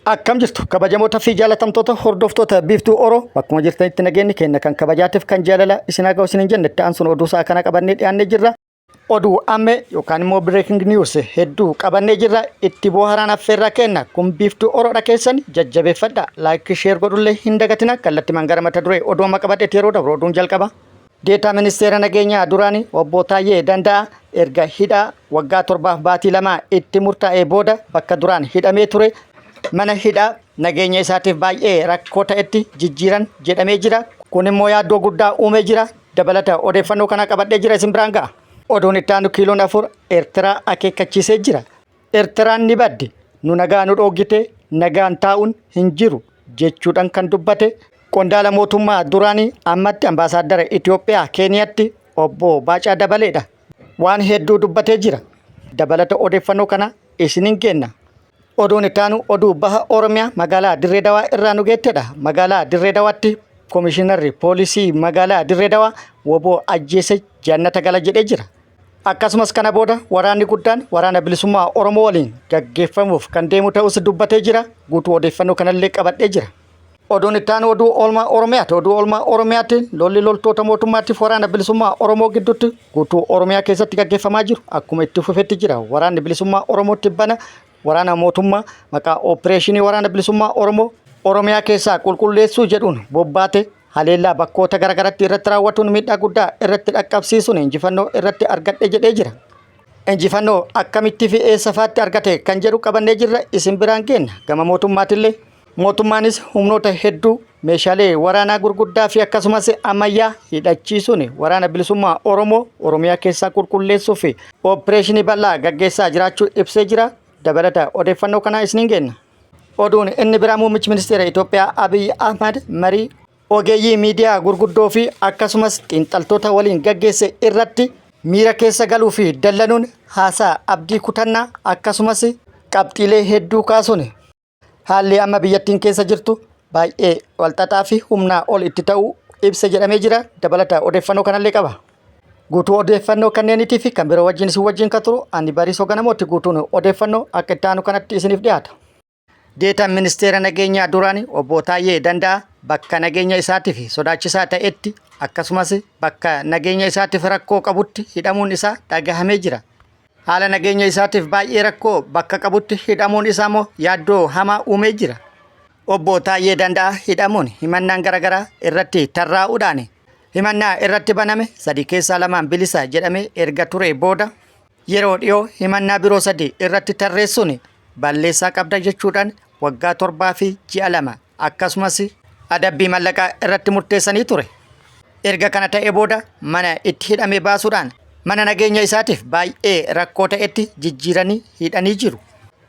Akkam jirtu kabajamoota fi jaalatamtoota hordoftoota Biiftuu Oro, bakkuma jirtanitti nageenyi keenya kan kabajaatiif kan jaalala isin haa ga'u isiniin jenne. Itti aansuun oduu sa'a kana qabannee dhiyaannee jirra. Oduu ammee yookaan immoo breaking news hedduu qabannee jirra. Itti booharaan affeerraa kenna. Kun Biiftuu Oroodha, keessan jajjabeeffadha. Like, share godhullee hin dagatina. Kallattimaan gara mata duree oduu amma qabadheetti yeroo dabru, oduun jalqaba. Deetaa ministeera nageenyaa duraanii obbo Taayyee Danda'a erga hidhaa waggaa 7f baatii 2 itti murtaa'ee booda bakka duraan hidhamee ture mana hidhaa nageenya isaatiif baay'ee rakkoo ta'etti jijjiiran jedhamee jira. Kun immoo yaaddoo guddaa uumee jira. Dabalata odeeffannoo kana qabadhee jira, isin biraan ga'a. Oduun itti aanu kiiloon 4 Eertiraa akeekkachiisee jira. Eertiraan ni baddi, nu nagaa nu dhooggite, nagaan taa'uun hin jiru jechuudhaan kan dubbate qondaala mootummaa duraanii ammatti ambaasaaddara Itoophiyaa Keeniyaatti obbo Baacaa Dabaleedha. Waan hedduu dubbatee jira. Dabalata odeeffannoo kana isiniin kenna. Oduun itti aanu oduu baha Oromiyaa magaalaa Dirree Dawaa irraa nu geettedha. Magaalaa Dirree Dawaatti Komishinarri Poolisii magaalaa Dirree Dawaa woboo ajjeese jannata gala jedhee jira. Akkasumas kana booda waraanni guddaan waraana bilisummaa Oromoo waliin gaggeeffamuuf kan deemu ta'us dubbatee jira. Guutuu odeeffannoo kanallee qabadhee jira. Oduun itti aanu oduu oolmaa Oromiyaati. Oduu oolmaa Oromiyaatti lolli loltoota mootummaatiif waraana bilisummaa Oromoo gidduutti guutuu Oromiyaa keessatti gaggeeffamaa jiru akkuma itti fufetti jira. Waraanni bilisummaa Oromootti bana waraana mootummaa maqaa opereeshinii waraana bilisummaa Oromoo Oromiyaa keessaa qulqulleessuu jedhuun bobbaate haleellaa bakkoota garaagaratti irratti raawwatuun miidhaa guddaa irratti dhaqqabsiisuun injifannoo irratti argadhe jedhee jira. Injifannoo akkamittii fi eessa faatti argate kan jedhu qabannee jirra, isin biraan geenna. Gama mootummaatillee mootummaanis humnoota hedduu meeshaalee waraanaa gurguddaa fi akkasumas ammayyaa hidhachiisuun waraana bilisummaa Oromoo Oromiyaa keessaa qulqulleessuu fi opereeshinii bal'aa gaggeessaa jiraachuu ibsee jira. Dabalata odeeffannoo kanaa isiniin geenna. Oduun inni biraa muummichi ministeera Itoophiyaa Abiy Ahmad marii ogeeyyii miidiyaa gurguddoo fi akkasumas xiinxaltoota waliin gaggeesse irratti miira keessa galuu fi dallanuun haasaa abdii kutannaa akkasumas qabxiilee hedduu kaasuun haalli amma biyyattiin keessa jirtu baay'ee walxaxaa fi humnaa ol itti ta'uu ibsa jedhamee jira. Dabalata odeeffannoo kanallee qaba. Guutuu odeeffannoo kanneenitii fi kan biroo wajjin isin wajjin kan turu ani Bariisoo Ganamooti. Guutuun odeeffannoo akka itti aanu kanatti isiniif dhiyaata. Deetaan ministeera nageenyaa duraanii obbo Taayyee Danda'a bakka nageenya isaatiif sodaachisaa ta'etti akkasumas bakka nageenya isaatiif rakkoo qabutti hidhamuun isaa dhagahamee jira. Haala nageenya isaatiif baay'ee rakkoo bakka qabutti hidhamuun isaa immoo yaaddoo hamaa uumee jira. Obbo Taayyee Danda'a hidhamuun himannaan garaagaraa irratti tarraa'uudhaan himannaa irratti baname sadii keessaa lamaan bilisa jedhamee erga ture booda yeroo dhiyoo himannaa biroo sadii irratti tarreessuun balleessaa qabda jechuudhaan waggaa 7 fi ji'a 2 akkasumas adabbii mallaqaa irratti murteessanii ture. Erga kana ta'e booda mana itti hidhame baasuudhaan mana nageenya isaatiif baay'ee rakkoo ta'etti jijjiiranii hidhanii jiru.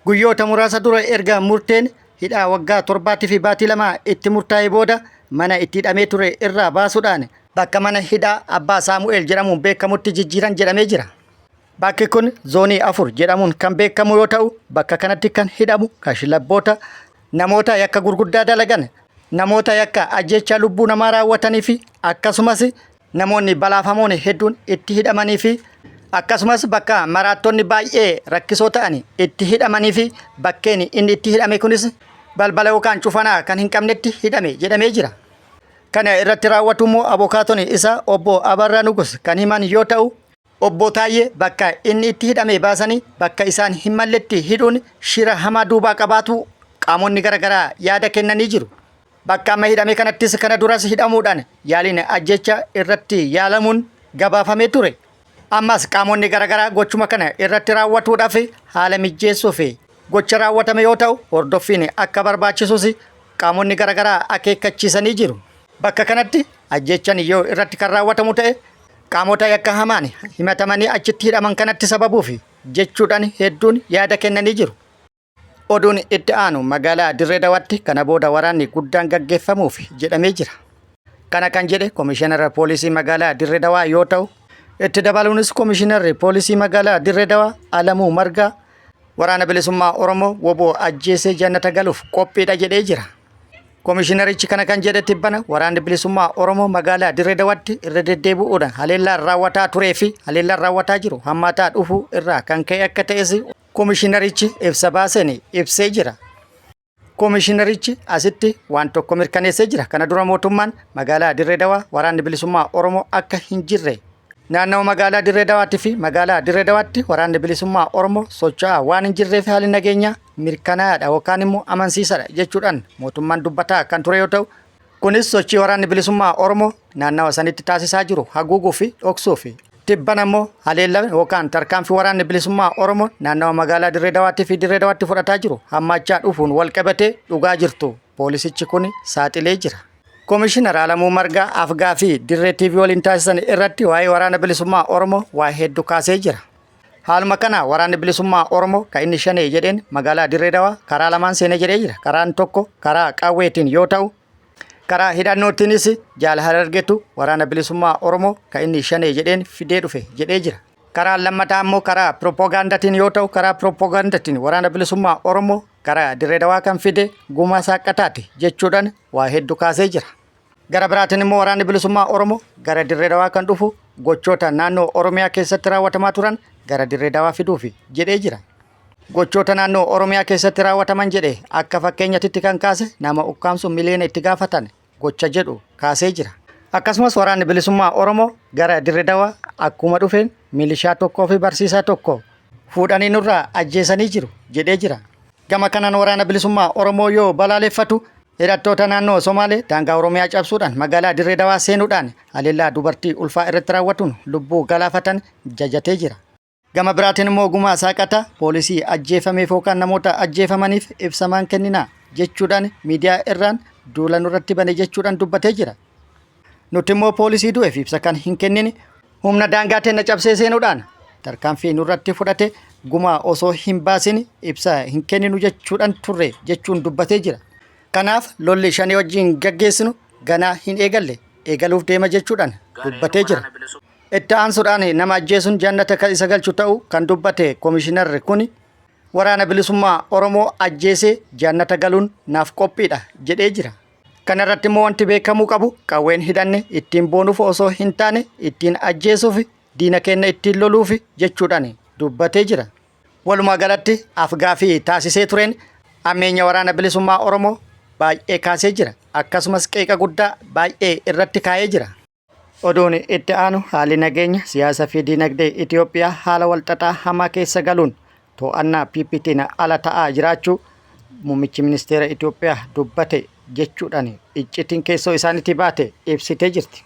Guyyoota muraasa dura erga murteen hidhaa waggaa 7 fi baatii 2 itti murtaa'e booda mana itti hidhamee ture irraa baasuudhaan bakka mana hidhaa Abbaa Saamu'eel jedhamuun beekamutti jijjiiran jedhamee jira. Bakki kun zoonii 4 jedhamuun kan beekamu yoo ta'u, bakka kanatti kan hidhamu kashlabboota, namoota yakka gurguddaa dalagan, namoota yakka ajjeechaa lubbuu namaa raawwatanii fi akkasumas namoonni balaafamoon hedduun itti hidhamanii fi akkasumas bakka maraattonni baay'ee rakkisoo ta'an itti hidhamanii fi bakkeen inni itti hidhame kunis balbala yookaan cufanaa kan hin qabnetti hidhame jedhamee jira. Kana irratti raawwatu immoo abokaatonni isaa obbo Abarraa Nugus kan himan yoo ta'u, Obbo Taayyee bakka inni itti hidhame baasanii bakka isaan hin malletti hidhuun shira hamaa duubaa qabaatu qaamonni garaagaraa yaada kennanii jiru. Bakka amma hidhame kanattis kana duras hidhamuudhaan yaaliin ajjeechaa irratti yaalamuun gabaafamee ture. Ammas qaamonni garaagaraa gochuma kana irratti raawwatuudhaaf haala mijjeessuuf gocha raawwatame yoo ta'u, hordoffiin akka barbaachisus qaamonni garaagaraa akeekkachiisanii jiru. Bakka kanatti ajjeechaan yoo irratti kan raawwatamu ta'e qaamota yakka hamaan himatamanii achitti hidhaman kanatti sababuufi jechuudhaan hedduun yaada kennanii jiru. Oduun itti aanu magaalaa Dirree Dawaatti kana booda waraanni guddaan gaggeeffamuuf jedhamee jira. Kana kan jedhe Komishinara Poolisii magaalaa Dirree Dawaa yoo ta'u, itti dabaluunis Komishinarri Poolisii magaalaa Dirree Dawaa Alamuu Margaa waraana bilisummaa Oromoo woboo ajjeesee jannata galuuf qophiidha jedhee jira. Komishinarichi kana kan jedhe tibbana waraanni bilisummaa Oromoo magaalaa Dirree Dawaatti irra deddeebi'uudhaan haleellaan raawwataa turee fi haleellaan raawwataa jiru hammaataa dhufuu irraa kan ka'e akka ta'es komishinarichi ibsa baaseen ibsee jira. Komishinarichi asitti waan tokko mirkaneessee jira. Kana dura mootummaan magaalaa Dirree Dawaa waraanni bilisummaa Oromoo akka hin jirre naannawa magaalaa Dirree Dawaatti fi magaalaa Dirree Dawaatti waraanni bilisummaa Oromoo socho'aa waan hin jirreef haalli nageenyaa mirkanaa'aadha yookaan immoo amansiisaadha jechuudhaan mootummaan dubbataa kan ture yoo ta'u, kunis sochii waraanni bilisummaa Oromoo naannawa sanitti taasisaa jiru haguuguu fi dhoksuu fi tibbana immoo haleella yookaan tarkaanfii waraanni bilisummaa Oromoo naannawa magaalaa Dirree Dawaatti fi Dirree Dawaatti fudhataa jiru hammaachaa dhufuun walqabatee dhugaa jirtu poolisichi kun saaxilee jira. Komishinar Alamuu Margaa afgaaffii Dirree TV waliin taasisan irratti waa'ee waraana bilisummaa Oromoo waa hedduu kaasee jira. Haaluma kana waraanni bilisummaa Oromoo kan inni shanee jedheen magaalaa Dirree Dawaa karaa lamaan seenee jedhee jira. Karaan tokko karaa qawweetiin yoo ta'u, karaa hidhannootiinis Jaal Harargeetu waraana bilisummaa Oromoo kan inni shanee jedheen fidee dhufe jedhee jira. Karaan lammataa immoo karaa pirooppogaandatiin yoo ta'u, karaa pirooppogaandatiin waraana bilisummaa Oromoo karaa Dirree Dawaa kan fide Gumaa Saaqqataati jechuudhaan waa hedduu kaasee jira. Gara biraatiin immoo waraanni bilisummaa Oromoo gara Dirree Dawaa kan dhufu gochoota naannoo Oromiyaa keessatti raawwatamaa turan gara Dirree Dawaa fiduufi jedhee jira. Gochoota naannoo Oromiyaa keessatti raawwataman jedhe akka fakkeenyatitti kan kaase nama ukkaamsuun miliyoona itti gaafatan gocha jedhu kaasee jira. Akkasumas waraanni bilisummaa Oromoo gara Dirree Dawaa akkuma dhufeen milishaa tokkoo fi barsiisaa tokko fuudhanii nurraa ajjeesanii jiru jedhee jira. Gama kanaan waraana bilisummaa Oromoo yoo balaaleffatu hidhattoota naannoo Somaalee daangaa Oromiyaa cabsuudhaan magaalaa Dirree Dawaa seenuudhaan haleellaa dubartii ulfaa irratti raawwatuun lubbuu galaafatan jajatee jira. Gama biraatiin immoo Gumaa Saaqataa poolisii ajjeefameef yookaan namoota ajjeefamaniif ibsamaan kenninaa jechuudhaan miidiyaa irraan duula nurratti bane jechuudhaan dubbatee jira. Nuti immoo poolisii du'eef ibsa kan hin kennine humna daangaa teenna cabsee seenuudhaan tarkaanfii nurratti fudhate gumaa osoo hin baasin ibsa hin kenninu jechuudhaan turre jechuun dubbatee jira. Kanaaf lolli shanee wajjin gaggeessinu ganaa hin eegalle, eegaluuf deema jechuudhaan dubbatee jira. Itti aansuudhaan nama ajjeesuun jannata kan isa galchu ta'uu kan dubbate komishinarri kuni waraana bilisummaa Oromoo ajjeesee jannata galuun naaf qophiidha jedhee jira. Kana irratti immoo wanti beekamuu qabu qawween hidhanne ittiin boonuuf osoo hin taane ittiin ajjeesuuf, diina keenya ittiin loluuf jechuudhaan dubbatee jira. Walumaa galatti afgaaffii taasisee tureen hammeenya waraana bilisummaa Oromoo baay'ee kaasee jira. Akkasumas qeeqa guddaa baay'ee irratti kaa'ee jira. Oduun itti aanu haalli nageenya siyaasa fi diinagdee Itoophiyaa haala walxaxaa hamaa keessa galuun to'annaa PPtiin ala ta'aa jiraachuu muummichi ministeera Itoophiyaa dubbate jechuudhaan iccitiin keessoo isaaniitii baate ibsitee jirti.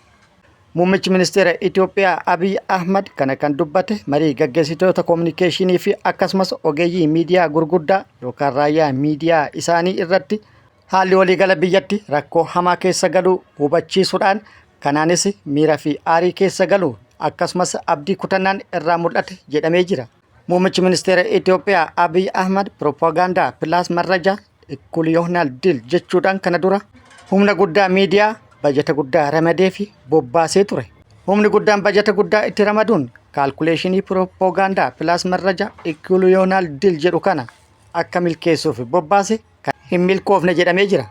Muummichi ministeera Itoophiyaa Abiy Ahmad kana kan dubbate marii gaggeessitoota koominikeeshinii fi akkasumas ogeeyyii miidiyaa gurguddaa yookaan raayyaa miidiyaa isaanii irratti Haalli waliigala biyyatti rakkoo hamaa keessa galuu hubachiisuudhaan kanaanis miira fi aarii keessa galuu akkasumas abdii kutannaan irraa mul'ate jedhamee jira. Muummichi ministeera Itoophiyaa Abiy Ahmad piroopagaandaa pilaas marraja ikkul yohnaal dil jechuudhaan kana dura humna guddaa miidiyaa bajata guddaa ramadee fi bobbaasee ture. Humni guddaan bajata guddaa itti ramaduun kaalkuleeshinii piroopagaandaa pilaas marraja ikkul yohnaal dil jedhu kana akka milkeessuuf bobbaase kan hin milkoofne jedhamee jira.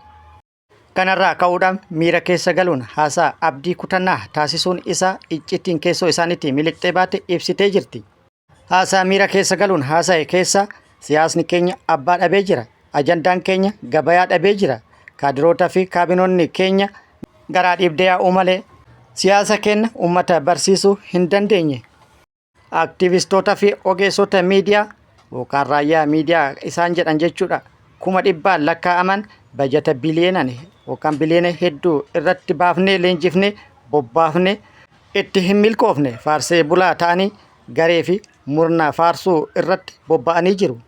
Kanarraa ka'uudhaan miira keessa galuun haasaa abdii kutannaa taasisuun isaa iccittiin keessoo isaaniitti miliqxee baate ibsitee jirti. Haasaa miira keessa galuun haasa'e keessa siyaasni keenya abbaa dhabee jira. Ajandaan keenya gabayaa dhabee jira. Kaadiroota fi kaabinoonni keenya garaa dhiibdee yaa'uu malee siyaasa keenya uummata barsiisuu hin dandeenye. Aktiivistoota fi ogeessota miidiyaa yookaan raayyaa miidiyaa isaan jedhan jechuudha. Kuma dhibbaan lakkaa'aman bajata biliyeenan yookaan biliyeena hedduu irratti baafnee leenjifnee bobbaafnee itti hin milkoofne, faarsee bulaa ta'anii garee fi murna faarsuu irratti bobba'anii jiru.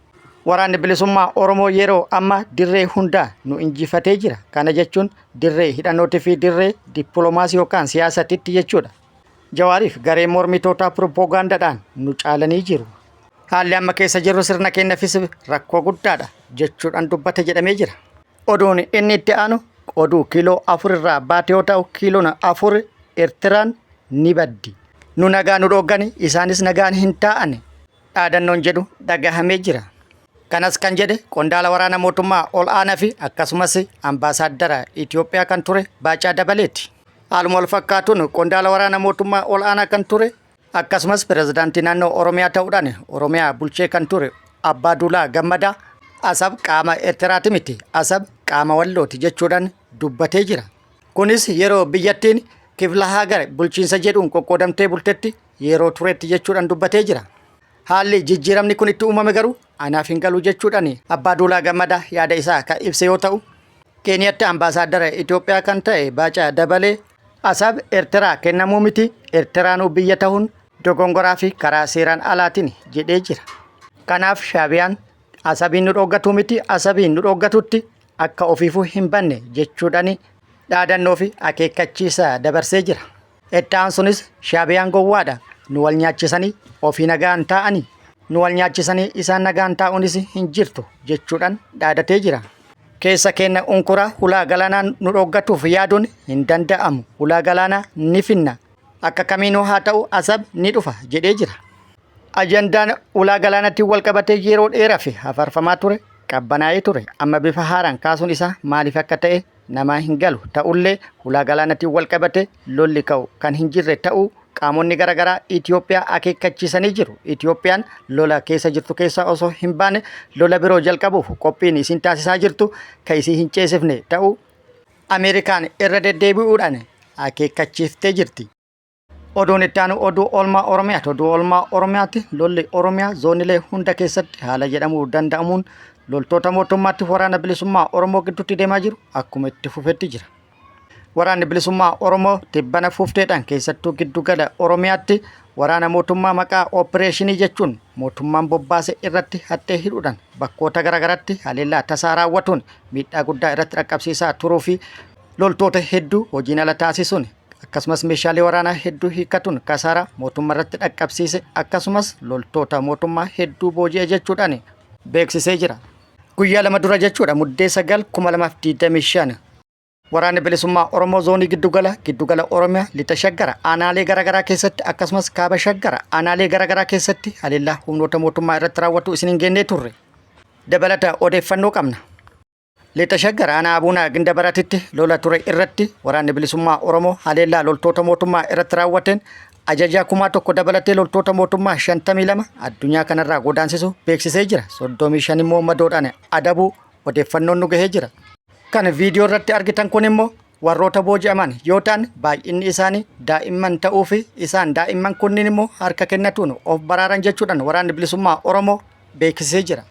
Waraanni bilisummaa Oromoo yeroo ammaa dirree hundaa nu injifatee jira. Kana jechuun dirree hidhannootii fi dirree dippiloomaasii yookaan siyaasatitti jechuudha. Jawaariif gareen mormitootaa pirooppogaandaadhaan nu caalanii jiru. Haalli amma keessa jirru sirna keenyaafis rakkoo guddaadha jechuudhaan dubbate jedhamee jira. Oduun inni itti aanu oduu kiiloo 4 irraa baate yoo ta'u, kiiloon 4 Eertiraan ni baddi. Nu nagaa nu dhooggani, isaanis nagaan hin taa'an dhaadannoon jedhu dhagahamee jira. Kanas kan jedhe qondaala waraana mootummaa ol aanaa fi akkasumas ambaasaaddara Itoophiyaa kan ture Baacaa Dabaleeti. Haaluma wal fakkaatuun qondaala waraana mootummaa ol aanaa kan ture akkasumas pirezidaantii naannoo Oromiyaa ta'uudhaan Oromiyaa bulchee kan ture Abbaa Duulaa Gammadaa Asab qaama Eertiraati miti, Asab qaama Wallooti jechuudhaan dubbatee jira. Kunis yeroo biyyattiin Kifla Hagar bulchiinsa jedhuun qoqqoodamtee bultetti yeroo turetti jechuudhaan dubbatee jira. Haalli jijjiiramni kun itti uumame garuu anaaf hin galu jechuudhaan Abbaa Duulaa Gammadaa yaada isaa kan ibse yoo ta'u, Keeniyatti ambaasaaddara Itoophiyaa kan ta'e Baacaa Dabalee Asab Eertiraa kennamuu miti Eertiraanuu biyya tahuun dogongoraa fi karaa seeraan alaatiin jedhee jira. Kanaaf Shaabiyaan Asabiin nu dhooggatuu miti Asabiin nu dhooggatutti akka ofiifuu hin banne jechuudhaan dhaadannoo fi akeekkachiisa dabarsee jira. Itti aansunis Shaabiyaan gowwaadha nu wal nyaachisanii ofii nagaan taa'anii nu wal nyaachisanii isaan nagaan taa'uunis hin jirtu jechuudhaan dhaadatee jira. Keessa keenna unkuraa hulaa galaanaa nu dhooggatuuf yaaduun hin danda'amu. Hulaa galaanaa ni finna. Akka kamiinuu haa ta'u Asab ni dhufa jedhee jira. Ajandaan ulaa galaanaatiin wal qabatee yeroo dheeraaf hafarfamaa ture qabbanaa'ee ture. Amma bifa haaraan kaasuun isaa maaliif akka ta'e namaa hin galu. Ta'ullee hulaa galaanaatiin wal qabatee lolli ka'u kan hin jirre ta'uu qaamonni garaagaraa Itoophiyaa akeekkachiisanii jiru. Itoophiyaan lola keessa jirtu keessaa osoo hin baane lola biroo jalqabuuf qophiin isiin taasisaa jirtu kan isii hin ceesifne ta'uu Ameerikaan irra deddeebi'uudhaan akeekkachiiftee jirti. Oduun itti aanu oduu oolmaa Oromiyaati. Oduu oolmaa Oromiyaatti lolli Oromiyaa zoonilee hunda keessatti haala jedhamuu danda'amuun loltoota mootummaatti waraana bilisummaa Oromoo gidduutti deemaa jiru akkuma itti fufetti jira. Waraanni bilisummaa Oromoo tibbana fufteedhaan keessattuu giddugala Oromiyaatti waraana mootummaa maqaa ooppireeshinii jechuun mootummaan bobbaase irratti haxxee hidhuudhaan bakkoota garaagaraatti haleellaa tasaa raawwatuun miidhaa guddaa irratti dhaqqabsiisaa turuu fi loltoota hedduu hojiin ala taasisuun akkasumas meeshaalee waraanaa hedduu hiikkatuun kasaaraa mootummaa irratti dhaqqabsiise akkasumas loltoota mootummaa hedduu booji'e jechuudhaan beeksisee jira. Guyyaa 2 dura jechuudha Muddee 9 2025 Waraanni Bilisummaa Oromoo Zoonii Giddugala, Giddugala Oromiyaa, Lixa Shaggara, aanaalee garaagaraa keessatti akkasumas Kaaba Shaggara, aanaalee garaagaraa keessatti haleellaa humnoota mootummaa irratti raawwatu isin hin geennee turre. Dabalata odeeffannoo qabna. Lixa Shaggar aanaa Abuunaa Gindabaratitti lola ture irratti Waraanni Bilisummaa Oromoo haleellaa loltoota mootummaa irratti raawwateen ajajaa kumaa tokko dabalatee loltoota mootummaa 52 addunyaa kanarraa godaansisu beeksisee jira. 35 immoo madoodhaan adabuu odeeffannoon nu gahee jira. Kan viidiyoo irratti argitan kun immoo warroota booji'aman yoo ta'an baay'inni isaanii daa'imman ta'uu fi isaan daa'imman kunniin immoo harka kennatuun of baraaran jechuudhaan waraanni bilisummaa Oromoo beeksisee jira.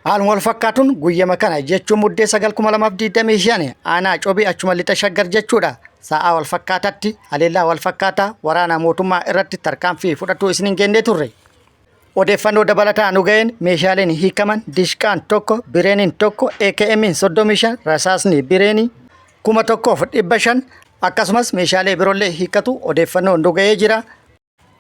Haaluma wal fakkaatuun guyyama kana jechuun Muddee 9,2025 aanaa Cobii achuma lixa Shaggar jechuudha. Sa'aa wal fakkaataatti haleellaa wal fakkaataa waraana mootummaa irratti tarkaanfii fudhatuu isin hin geennee turre. Odeeffannoo dabalataa nu ga'een meeshaaleen hiikaman dishqaan 1, bireeniin 1, AKM'n 35, rasaasni bireenii 1500 akkasumas meeshaalee biroollee hiikkatu odeeffannoo nu ga'ee jira.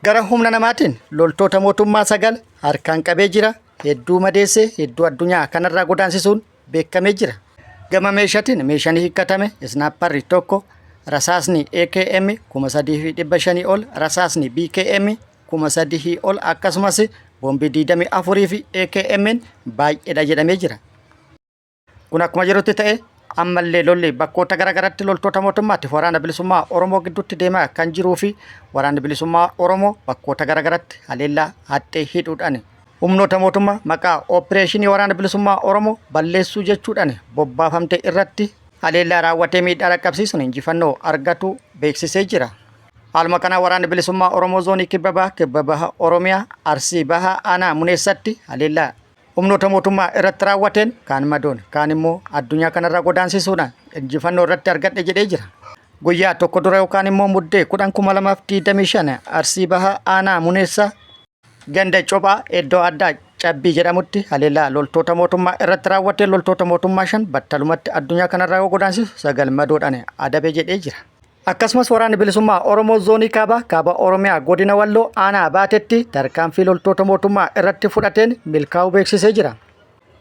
Gara humna namaatiin loltoota mootummaa 9 harkaan qabee jira. Hedduu madeessee hedduu addunyaa kanarraa godaansisuun beekamee jira. Gama meeshaatiin meeshaan hiikkatame isnaapparri 1, rasaasni AKM 3500 ol, rasaasni BKM 3000 ol akkasumas boombii 24 fi AKM'n baay'eedha jedhamee jira. Kun akkuma jirutti ta'e ammallee lolli bakkoota garaagaraatti loltoota mootummaatti waraana bilisummaa Oromoo gidduutti deemaa kan jiruu fi waraanni bilisummaa Oromoo bakkoota garaagaraatti haleellaa haxxee hidhuudhaan humnoota mootummaa maqaa ooppireeshinii waraana bilisummaa Oromoo balleessuu jechuudhaan bobbaafamte irratti haleellaa raawwatee miidhaa dhaqqabsiisuun injifannoo argatu beeksisee jira. Haaluma kanaan Waraanni Bilisummaa Oromoo Zoonii Kibba Baha, Kibba Baha Oromiyaa, Arsii Bahaa Aanaa Muneessatti haleellaa humnoota mootummaa irratti raawwateen kaan madoon kaan immoo addunyaa kanarraa godaansisuudhaan injifannoo irratti argadhe jedhee jira. Guyyaa tokko dura yookaan immoo Muddee 10,2025 Arsii Bahaa Aanaa Muneessaa Ganda Cophaa iddoo addaa Cabbii jedhamutti haleellaa loltoota mootummaa irratti raawwateen loltoota mootummaa 5 battalumatti addunyaa kanarraa yoo godaansisu 9 madoodhaan adabe jedhee jira. Akkasumas Waraanni Bilisummaa Oromoo Zoonii Kaabaa Kaaba Oromiyaa Godina Walloo Aanaa Baatetti tarkaanfii loltoota mootummaa irratti fudhateen milkaa'uu beeksisee jira.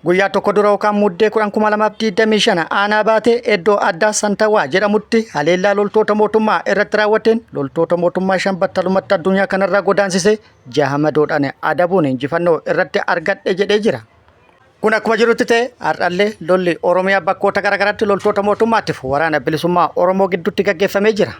Guyyaa tokko dura yookaan Muddee 10,2025 Aanaa Baatee iddoo addaa Santawaa jedhamutti haleellaa loltoota mootummaa irratti raawwateen loltoota mootummaa 5 battalumatti addunyaa kanarraa godaansisee jaha madoodhaan adabuun injifannoo irratti argadhe jedhee jira. Kun akkuma jirutti ta'e har'allee lolli Oromiyaa bakkoota garaagaraatti loltoota mootummaatiif waraana bilisummaa Oromoo gidduutti gaggeeffamee jira.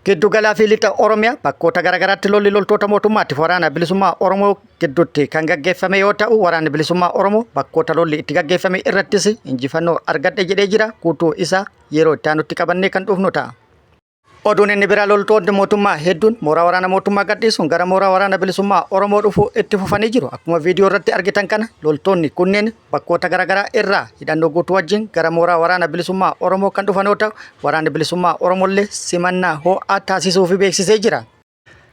Giddugalaa fi lixa Oromiyaa bakkoota garaagaraatti lolli loltoota mootummaatiif waraana bilisummaa Oromoo gidduutti kan gaggeeffame yoo ta'u, waraanni bilisummaa Oromoo bakkoota lolli itti gaggeeffame irrattis injifannoo argadhe jedhee jira. Guutuu isaa yeroo itti aanutti qabannee kan dhufnu ta'a. Oduun inni biraa loltoonni mootummaa hedduun mooraa waraana mootummaa gadhiisuun gara mooraa waraana bilisummaa Oromoo dhufuu itti fufanii jiru. Akkuma viidiyoo irratti argitan kana loltoonni kunneen bakkoota garaagaraa irraa hidhannoo guutuu wajjin gara mooraa waraana bilisummaa Oromoo kan dhufan yoo ta'u, waraanni bilisummaa Oromollee simannaa ho'aa taasisuufi beeksisee jira.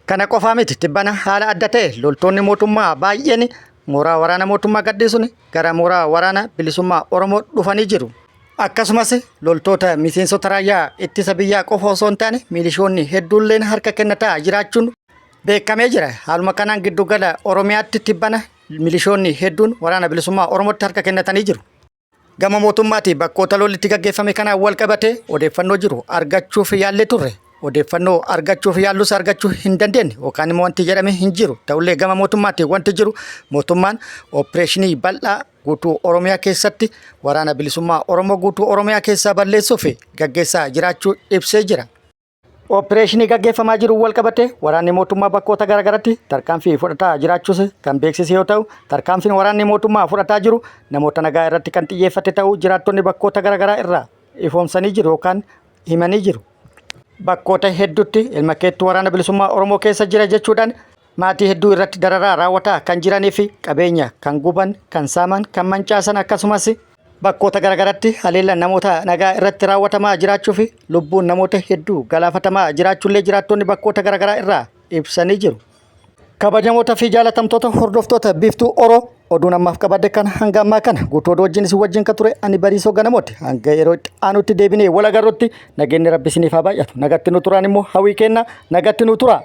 Kana qofaa miti, tibbana haala adda ta'e loltoonni mootummaa baay'een mooraa waraana mootummaa gadhiisuun gara mooraa waraana bilisummaa Oromoo dhufanii jiru. Akkasumas loltoota miseensota raayyaa ittisa biyyaa qofa osoo hin taane milishoonni hedduulleen harka kennataa jiraachuun beekamee jira. Haaluma kanaan giddugala Oromiyaatti tibbana milishoonni hedduun waraana bilisummaa Oromootti harka kennatanii jiru. Gama mootummaatiin bakkoota lolli itti gaggeeffame kanaan wal qabatee odeeffannoo jiru argachuuf yaallee turre. Odeeffannoo argachuuf yaallus argachuu hin dandeenye yookaan immoo wanti jedhame hin jiru. Ta'ullee gama mootummaatiin wanti jiru mootummaan opereeshinii bal'aa guutuu Oromiyaa keessatti waraana bilisummaa Oromoo guutuu Oromiyaa keessaa balleessuuf gaggeessaa jiraachuu ibsee jira. Opereeshinii gaggeeffamaa jiruun walqabatee waraanni mootummaa bakkoota garaagaraatti tarkaanfii fudhataa jiraachuus kan beeksise yoo ta'u, tarkaanfiin waraanni mootummaa fudhataa jiru namoota nagaa irratti kan xiyyeeffate ta'uu jiraattonni bakkoota garaagaraa irraa ifoomsanii jiru yookaan himanii jiru. Bakkoota hedduutti ilma keettu waraana bilisummaa Oromoo keessa jira jechuudhaan maatii hedduu irratti dararaa raawwataa kan jiranii fi qabeenya kan guban, kan saaman, kan mancaasan akkasumas bakkoota garaagaraatti haleellaan namoota nagaa irratti raawwatamaa jiraachuu fi lubbuun namoota hedduu galaafatamaa jiraachuullee jiraattonni bakkoota garaagaraa irraa ibsanii jiru. Kabajamoota fi jaalatamtoota hordoftoota Biiftuu Oro, oduun ammaaf qabadde kan hanga ammaa kana guutuu oduu wajjin isin wajjin kan ture ani Bariisoo Ganamooti. Hanga yeroo itti aanutti deebinee wal agarrutti nageenyi Rabbi isiniif haa baay'atu. Nagatti nu turaan immoo hawwii kenna, nagatti nu tura.